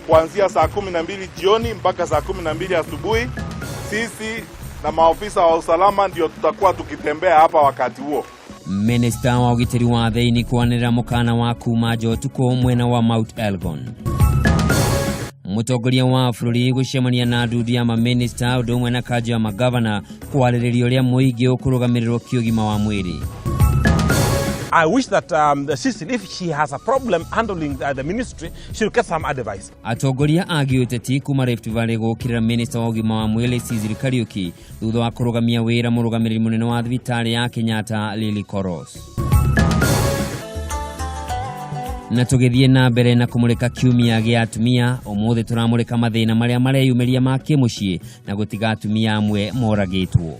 Kuanzia saa 12 jioni mpaka saa 12 asubuhi. Sisi na maofisa wa usalama ndio tutakuwa tukitembea hapa wakati huo. Minista wa ũgitĩri wa thĩinĩ kwanĩrĩra mũkana wa kuma nja ũtukũ mwena wa Mount Elgon. Mũtongoria wa bũrũri gũcemania na ndundu ya mamĩnĩsta ũndũ ũmwe na kanjũ ya magavana kwarĩrĩria ũrĩa mũingĩ ũkũrũgamĩrĩrwo kĩũgima wa mwĩrĩ. I wish that the Cecil, if she has a problem handling the ministry, she'll get some advice. Atongoria a gĩũteti kuma Rift Valley gũkĩrĩra minista wa ũgima wa mwĩrĩ Cecil Kariuki thutha wa kũrũgamia wĩra mũrũgamĩrĩri mũnene wa thibitarĩ ya Kenyatta Lily Koros. Na tũgĩthiĩ na mbere na kũmũrĩka kiumia gĩa atumia, ũmũthĩ tũramũrĩka mathĩna marĩa mareyumĩria ma kĩmũciĩ na gũtiga atumia amwe moragĩtwo.